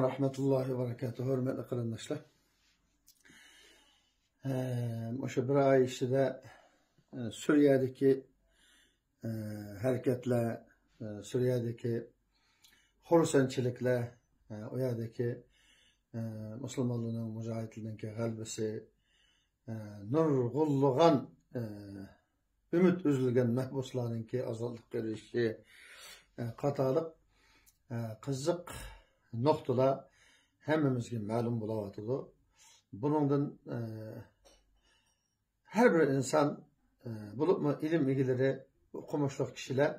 rahmetullahi ve berekatuhu. Hürmetli qarindoshlar. O'sha bir oy ichida Suriyadagi harakatlar, Suriyadagi xursandchiliklar, u yerdagi musulmonlarning mujohidlarning g'alabasi, nurg'unlagan umid uzilgan mahbuslarninki ozodlikka erishishi qatorliq qiziq nuqtalar hammamizga ma'lum bo'layotidi. Buningdan har bir inson, bo'libmi ilm egalari, o'qimishli kishilar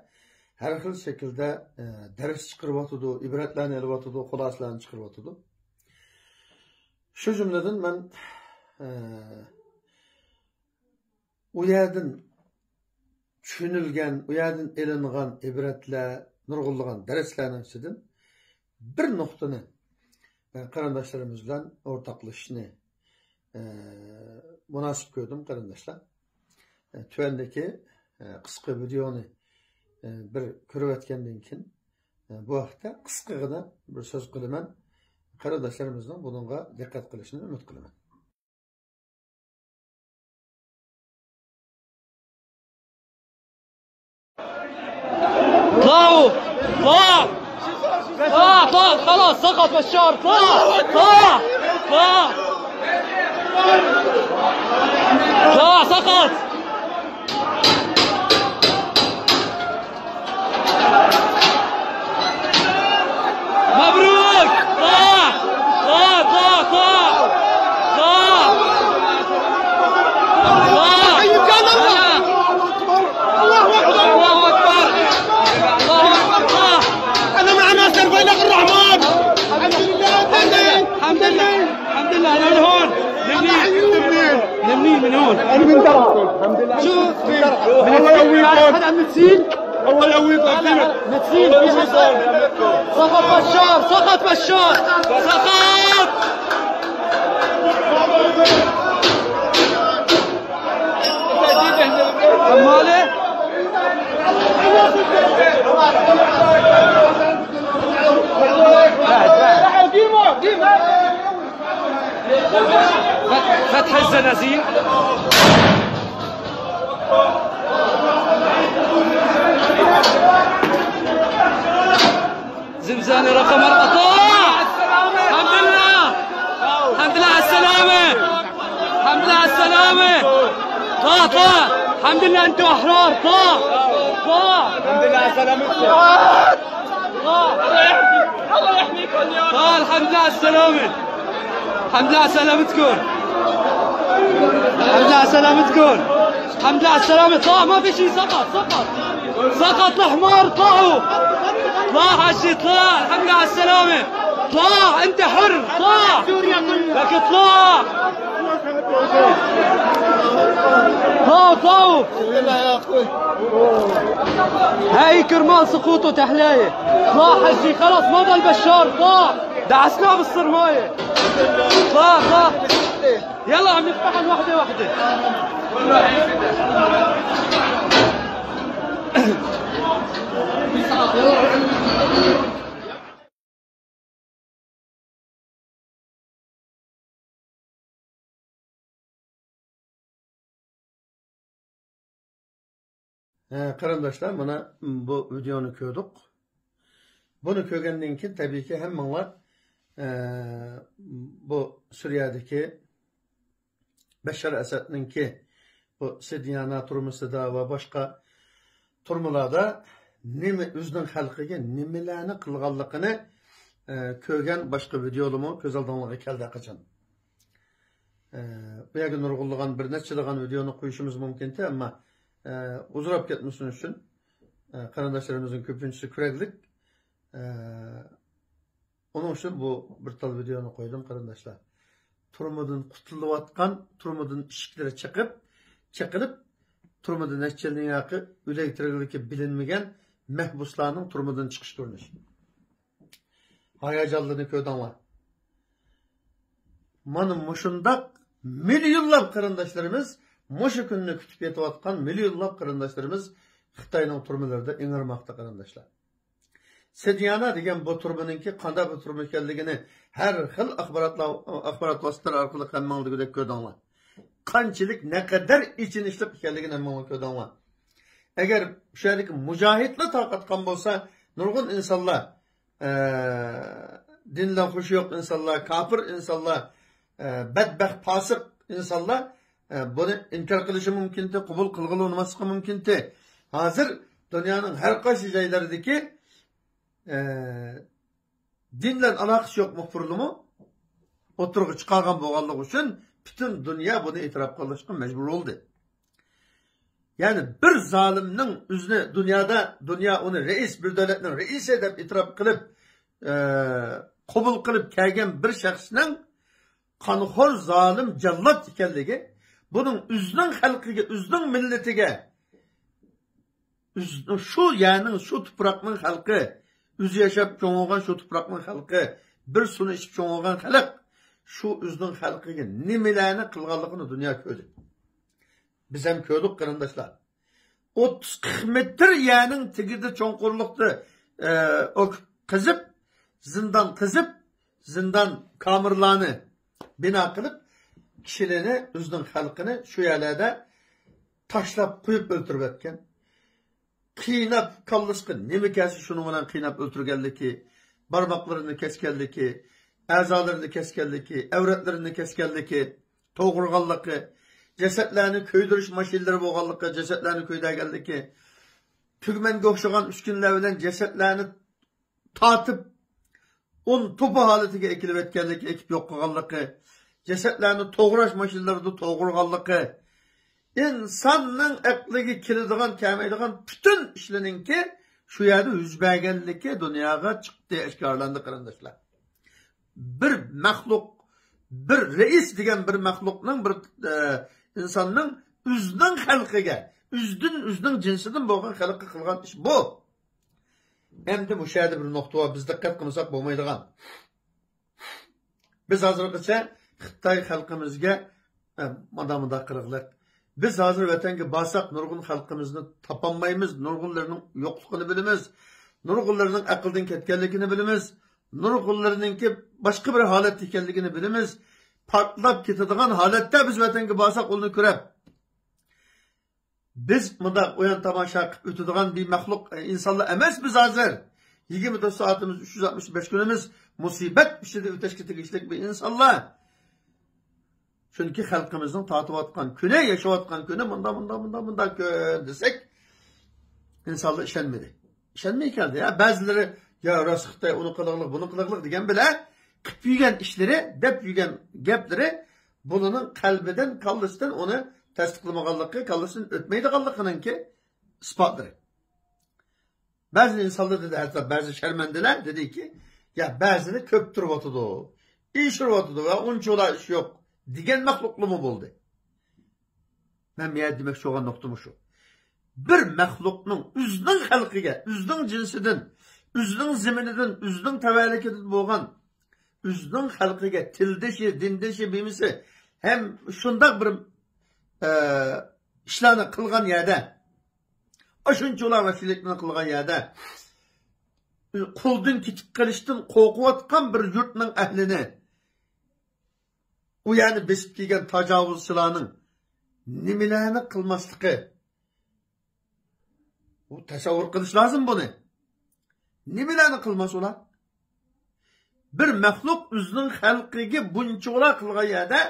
har xil shaklda dars chiqaryotidi, ibratlarni olyotidi, xulosalarni chiqaryotidi. Shu jumladan men u yerdan tushunilgan, u yerdan ilingan ibratlar, nurg'unlagan darslarning ichidan bir nuqtani qarindoshlarimiz bilan o'rtoqlashishni munosib ko'rdim qarindoshlar. Tuvandagi qisqa videoni bir ko'rib o'tgandan keyin bu haqda qisqagina bir so'z qilaman. Qarindoshlarimizning bunga diqqat qilishini umid qilaman. طلعوا طلع طلع طلع خلاص سقط بشار طلع طلع طلع طلع سقط. مبروك طلع طلع طلع طلع طلع طلع. الله اكبر الله اكبر الله اكبر. انا مع ناصر بيلغ الرحمن. الحمد لله الحمد لله الحمد لله. انا من هون من منين؟ من هون. انا من درعا. الحمد لله. شو الله يقويكم. حدا عم تسيل؟ الله يقويكم. نتسيل. سقط بشار سقط بشار سقط. ماله؟ فتح الزنازين. زنزانة رقم 4. الحمد لله الحمد لله على السلامة الحمد لله على السلامة. طلع طلع الحمد لله انتم احرار. طلع طلع الحمد لله على سلامتكم. الله يحميكم يا رب. طلع الحمد لله على السلامة الحمد لله على سلامتكم الحمد لله على سلامتكم الحمد لله على السلامة. طلع ما في شيء. سقط سقط سقط الحمار. طلعوا طلع حجي طلع. الحمد لله على السلامة. طلع انت حر. طلع لك طلع. طلعوا طلعوا. يا اخوي هاي كرمال سقوطه تحلايه. طلع حجي خلص ما ضل بشار. طلع دعسناه بالصرمايه. طلع طلع يلا عم نفتحهم وحده وحده. Qarindoshlar, mana bu videoni ko'rdik. Buni ko'rgandan keyin tabiiyki hammanglar bu Suriyadagi Bashar Asadninki bu Sidyana turmusida va boshqa turmularda nima o'zining xalqiga nimalarni qilganligini ko'rgan boshqa videolarmi ko'z oldingizga keldi qachon. Bu yerga nurg'unlagan bir nechalagan videoni qo'yishimiz mumkin-da, ammo uzrab ketmasin uchun qarindoshlarimizning ko'pinchisi ko'raglik. Onun uchun bu bir tal videoni qo'ydim qarindoshlar. Turmudan qutulayotgan, turmudan eshiklari chiqib, chiqilib, turmudan necha yilning yoqi o'lak tirikligi bilinmagan mahbuslarning turmudan chiqish ko'rinishi. Hayajonlarni ko'rdinglar. Mana mushundaq millionlab qarindoshlarimiz mushu kunni kutib yetayotgan millionlab qarindoshlarimiz Xitoyning turmalarida ingirmoqda qarindoshlar. Sediyana degan bu turmaningki qanday bir turma ekanligini har xil axborot vositalari orqali hammanglar ko'rdinglar. Qanchalik naqadar ichinishli ekanligini hammanglar ko'rdinglar. Agar shu yerdagi mujohidlar tarqatgan bo'lsa, nurg'un insonlar, dindan xushi yo'q insonlar, kofir insonlar, badbaxt fosiq insonlar buni inkor qilishi mumkinti, qabul qilg'ili olmasligi mumkinti. Hozir dunyoning har qaysi joylaridagi dindan aloqasi yo'q muxbirlarmi o'tirg'i chiqargan bo'lganligi uchun butun dunyo buni e'tirof qilishga majbur bo'ldi. Ya'ni bir zolimning o'zini dunyoda, dunyo uni rais, bir davlatning raisi deb e'tirof qilib, qabul qilib kelgan bir shaxsning qonxo'r zolim jallod ekanligi, buning o'zining xalqiga, o'zining millatiga, shu yerning, shu tuproqning xalqi, o'zi yashab cho'ng'olgan shu tuproqning xalqi, bir suvni ichib cho'ng'olgan xalq, shu o'zining xalqiga nimalarni qilganligini dunyo ko'rdi. Biz ham ko'rdik qarindoshlar. 30-40 metr yerning tagida cho'nqurliqni qizib, zindan qizib, zindan kamerlarni bino qilib, kishilarni, o'zining xalqini shu yerlarda tashlab qo'yib o'ltirib o'tgan. Qiynab kallasqa nima kelsa shuni bilan qiynab o'ltirganligi, barmoqlarini kesganligi, a'zolarini kesganligi, avratlarini kesganligi, to'g'irganligi, jasadlarni ko'ydirish mashinalari bo'lganligi, jasadlarni ko'ydirganligi, tugmanga o'xshagan uskunlar bilan jasadlarni tortib un to'pa holatiga ekilib o'tganligi, ekib yo'q qilganligi, jasadlarni to'g'rash mashinalarida to'g'irganligi, insonning aqliga keladigan, kelmaydigan butun ishlarningki shu yerda yuz berganligi dunyoga chiqdi, oshkorlandi qarindoshlar. Bir maxluq, bir rais degan bir maxluqning, bir insonning o'zining xalqiga, o'zining jinsidan bo'lgan xalqqa qilgan ish bu. Endi bu yerda bir nuqta bor, biz diqqat qilmasak bo'lmaydigan. Biz hozirgacha Xitoy xalqimizga mada-mada qirg'liq. Biz hozir vatanga borsak nurg'un xalqimizni topolmaymiz, nurg'unlarning yo'qligini bilamiz, nurg'unlarning aqldan ketganligini bilamiz, nurg'unlarningki boshqa bir holatda ekanligini bilamiz. Portlab ketadigan holatda biz vatanga borsak uni ko'rib, biz bunda o'yan tomosha qilib o'tadigan bir maxluq insonlar emas biz hozir. 24 soatimiz, 365 kunimiz musibat ichida o'tashga tegishli bir insonlar. Chunki xalqimizning tortayotgan kuni, yashayotgan kuni bunda bunda bunda bunda kun desak, insonlar ishonmaydi. Ishonmay keldi. Ya ba'zilari ya rost Xitoy uni qilig'liq, buni qilig'liq degan bilan qilib yurgan ishlari, deb yurgan gaplari buning qalbidan, kallasidan uni tasdiqlamaganligi, kallasidan o'tmaydiganligininki isbotlari. Ba'zi insonlar dedi, hatto ba'zi sharmandalar dediki, ya ba'zini ko'p turyotidi, ishiryotidi va unchalar ish yo'q degan maxluqlimi bo'ldi. Men bu yerda demoqchi bo'lgan nuqtam shu. Bir maxluqning o'zining xalqiga, o'zining jinsidan, o'zining ziminidan, o'zining tavallikidan bo'lgan o'zining xalqiga tildashi, dindashi, bemisi ham shundoq bir ishlarni qilgan yerda, shunchalar vahshiylikni qilgan yerda, qo'ldan ketib qolishdan qo'rqayotgan bir yurtning ahlini, u yerni besib kelgan tajovuzchilarning nimalarni qilmasligi, u tasavvur qilish lozim buni. Nimalarni qilmas ular? Bir maxluq o'zining xalqiga bunchalar qilgan yerda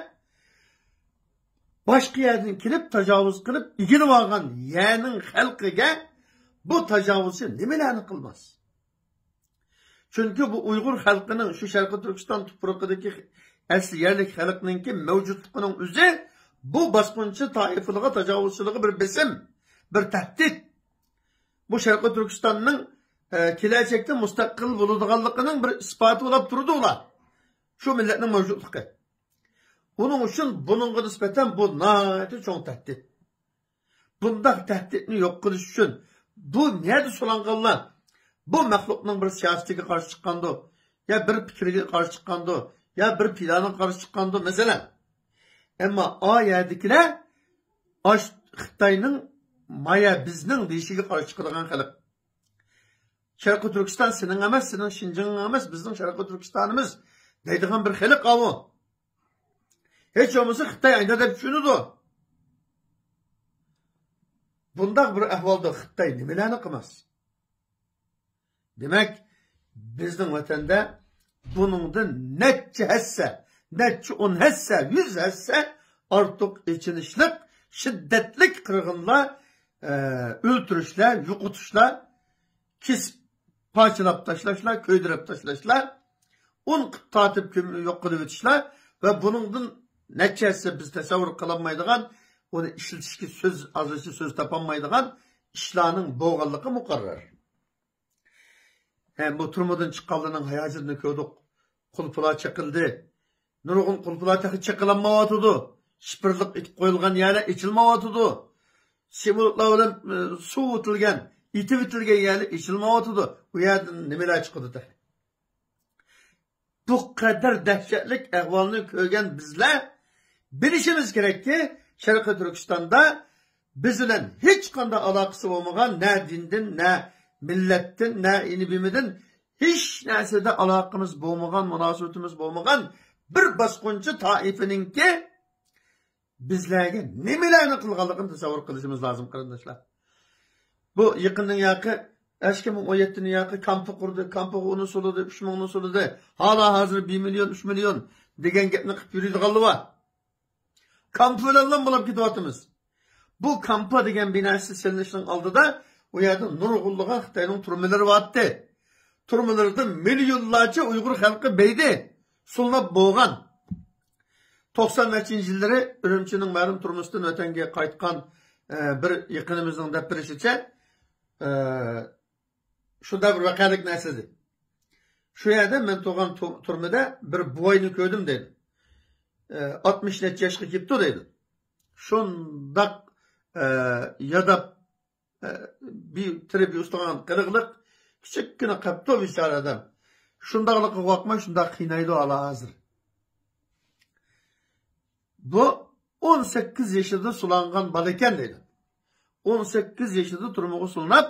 boshqa yerdan kelib tajovuz qilib egilib olgan yerning xalqiga bu tajovuzchi nimalarni qilmas? Chunki bu Uyg'ur xalqining shu Sharqiy Turkiston tuprog'idagi asli yerlik xalqninki mavjudligining o'zi bu bosqinchi toifalarga, tajovuzchilarga bir besim, bir tahdid. Bu Sharqiy Turkistonning kelajakda mustaqil bo'ladiganligining bir isboti bo'lib turdi ular. Shu millatning mavjudligi. Uning uchun buningga nisbatan bu nihoyatda cho'ng tahdid. Bundaq tahdidni yo'q qilish uchun bu nerda so'langanlar bu maxluqning bir siyosatiga qarshi chiqqandi, ya bir fikriga qarshi chiqqandi, ya bir planiga qarshi chiqqandi masalan. Ammo o yerdagilar Xitoyning maya bizning deyishiga qarshi chiqadigan xalq. Şarkı Türkistan senin emas, senin Şinjan'ın emas, bizning Sharqi Turkistanimiz deydigan bir xalq avu. Hech bo'lmasa Xitoy ayna deb tushunadi. Bundaq bir ahvolda Xitoy nimalarni qilmas? Demak, bizning vatanda buningdan necha hassa, necha 10 hassa, 100 hassa ortiq ichinishliq, şiddetlik qirg'inlar, o'ltirishlar, yo'qotishlar, kesib parçalab tashlashlar, ko'ydirib tashlashlar, un qilib tortib yo'q qilib o'tishlar va buningdan nechasi biz tasavvur qilolmaydigan, uni ishlatishga so'z azizcha so'z topolmaydigan ishlarning bo'lganligi muqarrar. Hem bu turmadan chiqqanlarning hayotini ko'rdik. Qulplar chiqildi. Nurg'un qulplar chiqilanmayotidi. Shipirliq etib qo'yilgan yerlar ichilmayotidi. Simullar bilan suv o'tilgan, itib o'tilgan yerlar ichilmayotidi. U yerdan nimalar chiqadi? Bu qadar dahshatli ahvolni ko'rgan bizlar bilishimiz kerakki, Sharqi Turkistonda biz bilan hech qanday aloqasi bo'lmagan, na dindan, na millatdan, na inibimidan hech narsada aloqamiz bo'lmagan, munosabatimiz bo'lmagan bir bosqinchi toifaninki bizlarga nimalarni qilganligini tasavvur qilishimiz lozim qarindoshlar. Bu yaqindan yaqi 2017 yaqi kampı qurdi, kampı uni suladi, 3 mingni suladi. Hala hozir 1 milyon, 3 milyon degan gapni qilib yuradiganlar bor. Kampı bilan bo'lib ketyapmiz. Bu kampa degan binasi selinishining oldida u yerda nurg'unlagan Xitoyning turmalari bor-di. Turmalarda milyonlarcha Uyg'ur xalqi beydi, sulnab bo'lgan. 90 yilları Ürümçining ma'lum turmasidan vatanga qaytgan bir yaqinimizning deb berishicha, shunda bir voqelik narsa edi. Shu yerda men tug'an turmada bir buvoyni ko'rdim dedi. 60 necha yoshga kelibdi dedi. Shundoq yadab bir tirib yustagan qiliqliq kichikgina qapti bechora odam. Shundoqliqqa boqmay shundoq qiynaydi hali hozir. Bu 18 yaşında sulangan bola ekan deydi. 18 yaşında turmug'i sulanib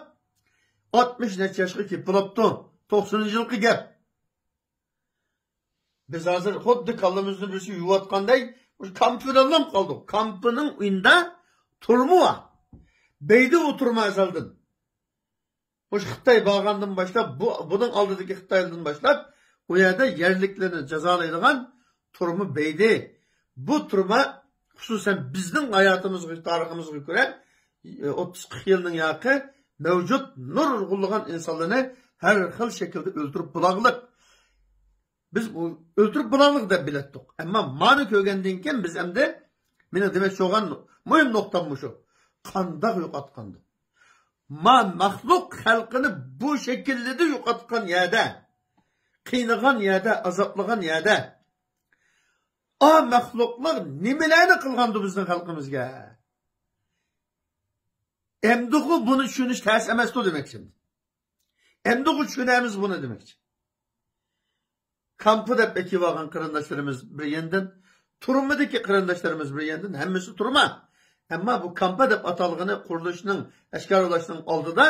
60 necha yoshga kelib bo'libdi. 90-yilgi gap. Biz hozir xuddi kallamizni birisi yuvayotganday kampdan qoldik. Kampining uyida turma bor. Beydi u turma azaldan. O'sha Xitoy borgandan boshlab, buning oldidagi Xitoydan boshlab u yerda yerliklarni jazolaydigan turma beydi. Bu turma xususan bizning hayotimizga, tariximizga ko'ra 30-40 yilning yaqi mavjud nurg'unlagan insonlarni har xil shaklda o'ldirib bulog'liq. Biz o'ldirib bulog'liq deb bilatdik. Ammo mani ko'rgandan keyin biz endi meni demak bo'lgan muhim nuqtam shu. Qandoq yo'qotgandi? Ma maxluq xalqini bu shaklda yo'qotgan yerda, qiynagan yerda, azoblagan yerda o maxluqlar nimalarni qilgandi bizning xalqimizga? Endi buni tushunish ters emasdi demakchi. Endi tushunamiz buni demakchi. Kampı deb ekib olgan qarindoshlarimiz bir yandan, turmadagi qarindoshlarimiz bir yandan, hammasi turma. Ammo bu kampa deb atalg'ini qurilishning, ashkoralashning oldida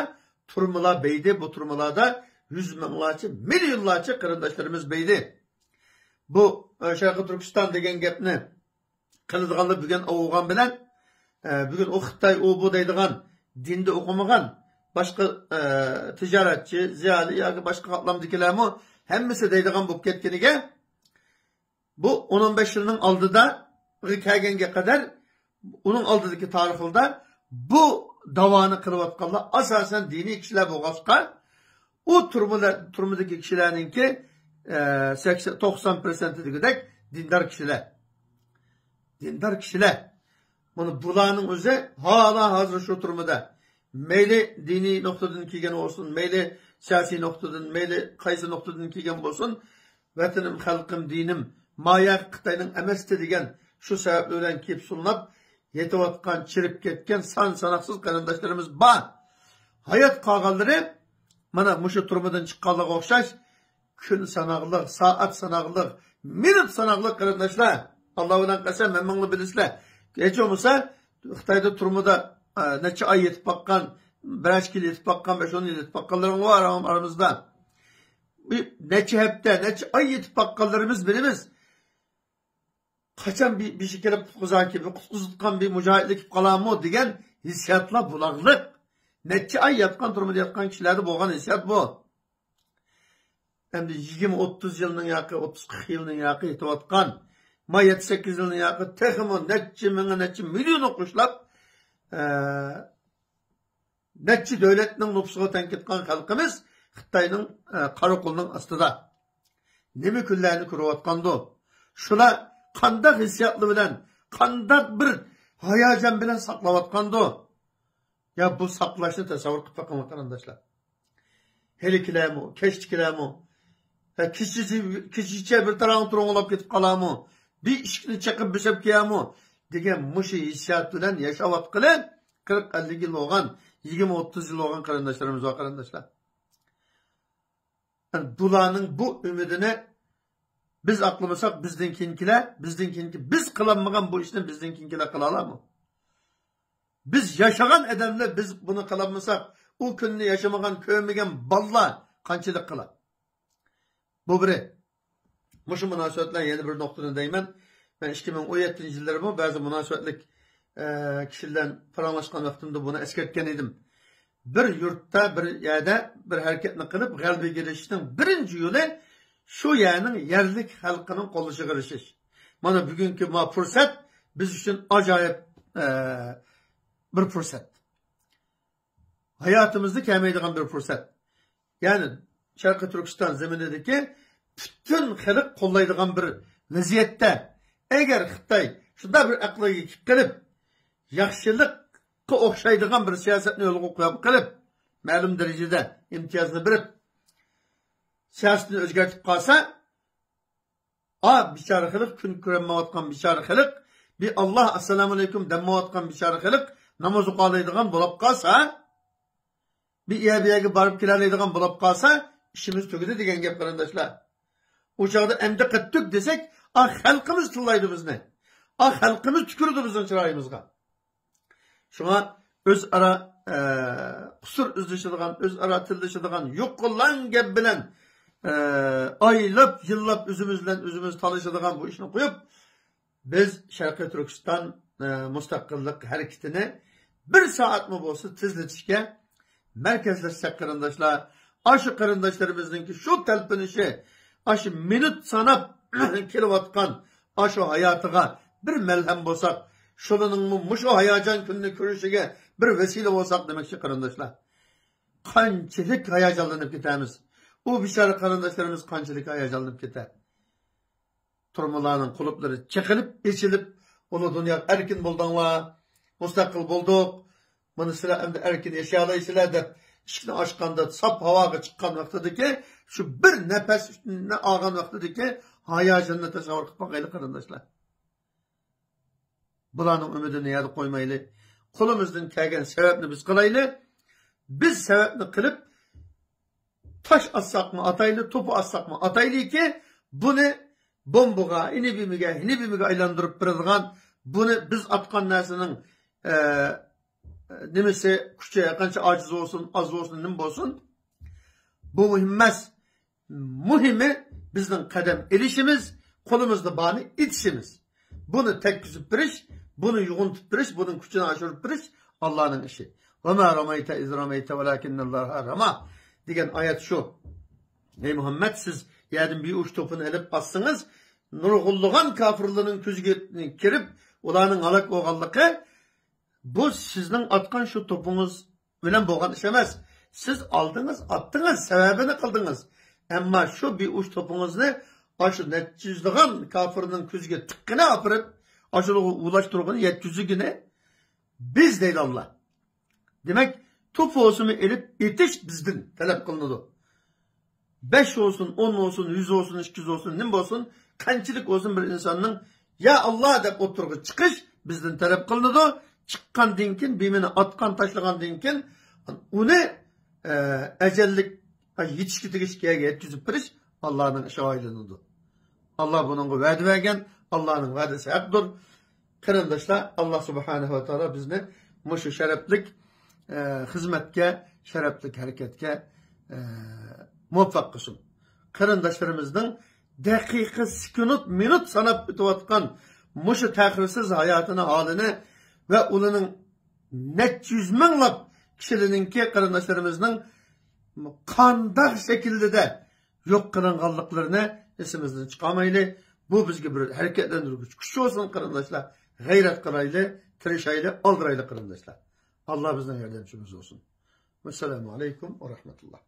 turmalar beydi. Bu turmalarda 100 minglarcha, milyonlarcha qarindoshlarimiz beydi. Bu Sharqi Turkiston degan gapni qiladiganlar bugun o'g'on bilan, bugun u Xitoy u bu deydigan, dinni o'qimagan boshqa tijoratchi, ziyoli yoki boshqa qatlamdagilarmi hammasi deydigan bo'lib ketganiga bu 10-15 yilning oldida kelganga qadar uning oldidagi tarixida bu davoni qilayotganlar asosan diniy kishilar bo'lg'achqa u turmadagi kishilarninki 80-90% degudek dindor kishilar. Dindor kishilar. Buni bularning o'zi hala hozir shu turmada mayli diniy nuqtadan kelgan bo'lsin, mayli siyosiy nuqtadan, mayli qaysi nuqtadan kelgan bo'lsin, vatanim, xalqim, dinim maya Xitoyning emasdi degan shu sabab bilan kelib sulinib yetayotgan, chirib ketgan son sanoqsiz qarindoshlarimiz bor. Hayot qolganlari mana mushu turmadan chiqqanlarga o'xshash kun sanoqliq, soat sanoqliq, minut sanoqliq qarindoshlar. Alloh bilan qasam, hammanglar bilasizlar. Hech bo'lmasa Xitoyda turmada necha oy yetib boqqan, birəç yil yetib baqqan, 5-10 yil yetib baqqanlarım var aramızda. Bir neçə həftə, neçə ay yetib baqqanlarımız birimiz. Qaçan bir şey kelip qutquzar ki, bir qutquzutqan bir mücahitlik qalamı degan hissiyatla bulaqlıq. Neçə ay yatqan, turmada yatqan kişilərdə bolğan hissiyat bu. Hem de 20-30 yılının yakı, 30-40 yılının yakı yetib ma 7-8 yılının yakı teximi neçə minə, neçə milyonu quşlab, neçə dövlətinin nüfusuğa tənkitqan xalqımız Xitayның qara qo'lining ostida nima kunlarni ko'rayotgandi. Shular qandaq hissiyotli bilan, qandaq bir hayajon bilan saqlayotgandi. Ya bu saqlashni tasavvur qilib boqing qarindoshlar. Helikilarmi, kechkilarmi, kechicha bir tarafni turg'ulab ketib qolarmi, bir ishni chaqib bishab kelami degan mushu hissiyot bilan yashayotgan 40-50 yil bo'lgan, 20-30 yil bo'lgan qarindoshlarimiz va qarindoshlar. Yani bularning bu ümidini biz aqlamasak bizdan keyingilar, bizdan keyingi biz qilolmagan bu ishni bizdan keyingilar qila oladimi? Biz yaşagan odamlar biz bunu qilolmasak, u kunni yashamagan, ko'rmagan bolalar qanchalik qiladi? Bu biri. Mushu munosabat bilan yana bir nuqtani deyman. Ben 2017 yillarida ba'zi munosabatlik kishilar paranglashgan vaqtimda buni eskartgan edim. Bir yurtda, bir yerda bir harakatni qilib g'alaba erishishning birinchi yo'li shu yerning yerlik xalqining qo'llashiga erishish. Mana bugungi ma fursat biz uchun ajoyib bir fursat. Hayotimizda kelmaydigan bir fursat. Ya'ni Sharqiy Turkiston zaminidagi butun xalq qo'llaydigan bir vaziyatda agar Xitoy shunday bir aqliga kelib yaxshilikqa o'xshaydigan bir siyosatni yo'lga qo'yib qilib, ma'lum darajada imtiyozni berib siyosatni o'zgartib qolsa, a bechora xalq kun ko'rmayotgan bechora xalq, bir Alloh assalomu alaykum demayotgan bechora xalq namoz o'qolaydigan bo'lib qolsa, bir yerga borib kelaoladigan bo'lib qolsa, ishimiz tugadi degan gap qarindoshlar. O chog'da endi qattiq desak, a xalqimiz tillaydi bizni. A xalqimiz tükürdü bizning chiroyimizga. Shunga o'zaro qusur izlashadigan, o'zaro tillashadigan, yo'q qilgan gap bilan oylab, yillab o'zimiz bilan o'zimiz talashadigan bu ishni qo'yib, biz Sharqiy Turkiston mustaqillik harakatini bir soatmi bo'lsa tezlatishga markazlashsak qarindoshlar, shu qarindoshlarimizninki shu talpinishi, shu minut sanab kelayotgan shu hayotiga bir malham bo'lsak, shularning mushu hayajon kunni ko'rishiga bir vasila bo'lsak demakchi qarindoshlar. Qanchalik hayajonlanib ketamiz. U bechora qarindoshlarimiz qanchalik hayajonlanib ketar. Turmalarning qulublari chiqilib, ichilib, uni dunyo erkin bo'ldinglar, mustaqil bo'ldik. Mana sizlar endi erkin yashay olasizlar deb ishni ochganda sop havoga chiqqan vaqtidagi shu bir nafasni olgan vaqtidagi hayajonni tasavvur qilib boqaylik qarindoshlar. Bularning umidini yerga qo'ymaylik. Qo'limizdan kelgan sababni biz qilaylik. Biz sababni qilib tosh otsaqmi atayli, to'pi otsaqmi atayliki, buni bombaga, inibimiga, hinibimiga aylantirib beradigan, buni biz atgan narsaning nimasi kuchi qancha ojiz bo'lsin, oz bo'lsin, nima bo'lsin, bu muhim emas. Muhimi bizning qadam ilishimiz, qo'limizda borni itishimiz. Buni tekkizib berish, buni yo'g'untib berish, buning kuchini oshirib berish Allohning ishi. Va ma ramayta iz ramayta valakinnallaha rama degan oyat shu. Ey Muhammad, siz yerdan bir uch to'pini ilib atsangiz, nurg'unlagan kofirlarning ko'ziga kirib, ularning halok bo'lganligi bu sizning atgan shu to'pingiz bilan bo'lgan ish emas. Siz oldingiz, atdingiz, sababini qildingiz. Ammo shu bir uch to'pingizni shu necha yuzlagan kofirning ko'ziga tiqqina opirib, shu ulashtirg'ini yetkazigini biz deydi Alloh. Demak, to'p olsini elib etish bizdan talab qilinadi. 5 olsun, 10 olsun, 100 olsun, 200 olsun, nima bo'lsin, qanchalik olsun bir insonning ya Alloh deb o'tirg'i chiqish bizdan talab qilinadi. Chiqqandan keyin, bemini atgan tashlagandan keyin uni ajallik yetishga tegishga yetkazib berish Allohning ishi aylanadi. Alloh buningga va'da bergan, Allohning va'dasi haqdir. Qarindoshlar, Alloh subhanahu va taolo bizni mushu sharaflik xizmatga, sharafli harakatga muvaffaq qilsin. Qarindoshlarimizning daqiqa, sekund, minut sanab o'tayotgan mushu ta'xirsiz hayotini, holini va ularning necha yuz minglab kishilarninki qarindoshlarimizning qandaq shaklida yo'q qilinganliklarini esimizdan chiqarmayli. Bu bizga bir harakatlantiruvchi kuch bo'lsin qarindoshlar. G'ayrat qilayli, tirishayli, oldirayli qarindoshlar. Alloh bizning yordamchimiz bo'lsin. Assalomu alaykum va rahmatulloh.